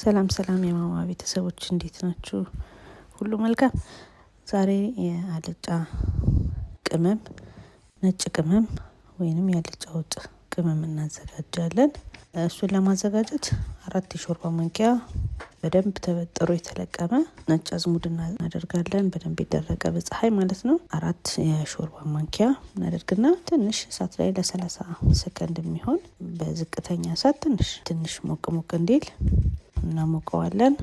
ሰላም ሰላም የማማ ቤተሰቦች እንዴት ናችሁ? ሁሉ መልካም። ዛሬ የአልጫ ቅመም ነጭ ቅመም ወይንም የአልጫ ወጥ ቅመም እናዘጋጃለን። እሱን ለማዘጋጀት 4 የሾርባ ማንኪያ በደንብ ተበጥሮ የተለቀመ ነጭ አዝሙድ እናደርጋለን። በደንብ የደረቀ በፀሐይ ማለት ነው። 4 የሾርባ ማንኪያ እናደርግና ትንሽ እሳት ላይ ለ30 ሰከንድ የሚሆን በዝቅተኛ እሳት ትንሽ ትንሽ ሞቅ ሞቅ እንዲል እናሞቀዋለን።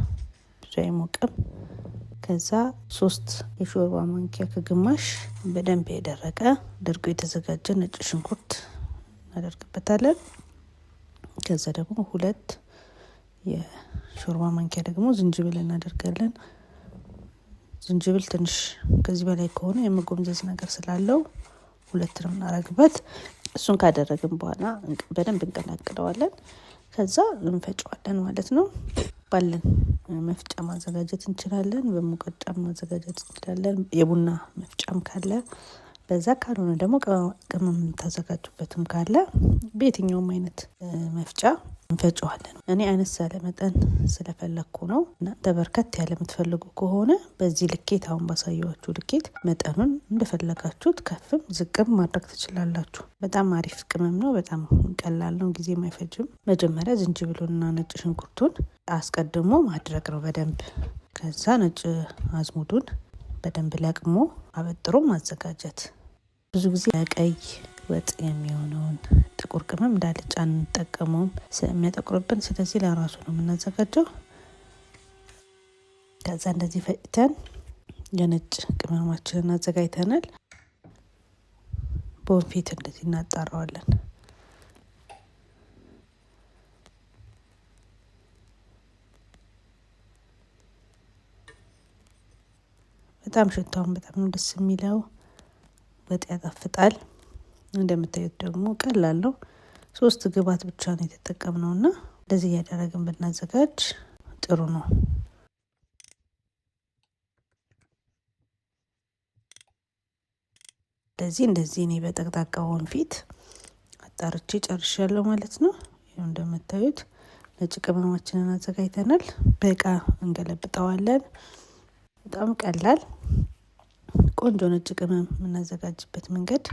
ብዙ አይሞቅም። ከዛ 3 የሾርባ ማንኪያ ከግማሽ በደንብ የደረቀ ደርቆ የተዘጋጀ ነጭ ሽንኩርት እናደርግበታለን። ከዛ ደግሞ 2 የሾርባ ማንኪያ ደግሞ ዝንጅብል እናደርጋለን። ዝንጅብል ትንሽ ከዚህ በላይ ከሆነ የመጎምዘዝ ነገር ስላለው 2 ነው የምናደርግበት። እሱን ካደረግን በኋላ በደንብ እንቀላቅለዋለን። ከዛ እንፈጨዋለን ማለት ነው። ባለን መፍጫ ማዘጋጀት እንችላለን፣ በሙቀጫም ማዘጋጀት እንችላለን። የቡና መፍጫም ካለ በዛ፣ ካልሆነ ደግሞ ቅመም የምታዘጋጁበትም ካለ በየትኛውም አይነት መፍጫ እንፈጨዋለን። እኔ አነስ ያለ መጠን ስለፈለግኩ ነው። እናንተ በርከት ያለ የምትፈልጉ ከሆነ በዚህ ልኬት፣ አሁን ባሳየኋችሁ ልኬት መጠኑን እንደፈለጋችሁት ከፍም ዝቅም ማድረግ ትችላላችሁ። በጣም አሪፍ ቅመም ነው። በጣም ቀላል ነው፣ ጊዜም አይፈጅም። መጀመሪያ ዝንጅብሉንና ነጭ ሽንኩርቱን አስቀድሞ ማድረግ ነው በደንብ። ከዛ ነጭ አዝሙዱን በደንብ ለቅሞ አበጥሮ ማዘጋጀት። ብዙ ጊዜ ለቀይ ወጥ የሚሆነውን ጥቁር ቅመም እንዳልጫ አንጠቀመውም ስለሚያጠቁርብን፣ ስለዚህ ለራሱ ነው የምናዘጋጀው። ከዛ እንደዚህ ፈጭተን የነጭ ቅመማችንን አዘጋጅተናል። በወንፊት እንደዚህ እናጣራዋለን። በጣም ሽታውን በጣም ነው ደስ የሚለው። ወጥ ያጣፍጣል። እንደምታዩት ደግሞ ቀላል ነው። 3 ግብአት ብቻ ነው የተጠቀምነውና እንደዚህ እያደረግን ብናዘጋጅ ጥሩ ነው። እንደዚህ እኔ በጠቅጣቃው ወንፊት አጣርቼ ጨርሻለሁ ማለት ነው። ይኸው እንደምታዩት ነጭ ቅመማችንን አዘጋጅተናል። በእቃ እንገለብጠዋለን። በጣም ቀላል ቆንጆ ነጭ ቅመም የምናዘጋጅበት መንገድ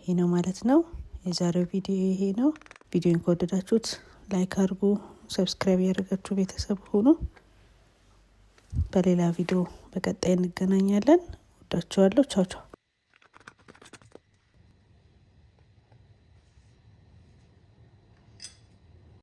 ይሄ ነው ማለት ነው። የዛሬው ቪዲዮ ይሄ ነው። ቪዲዮን ከወደዳችሁት like አድርጉ፣ subscribe ያደረጋችሁ ቤተሰብ ሁኑ። በሌላ ቪዲዮ በቀጣይ እንገናኛለን። ወዳችኋለሁ። ቻው ቻው።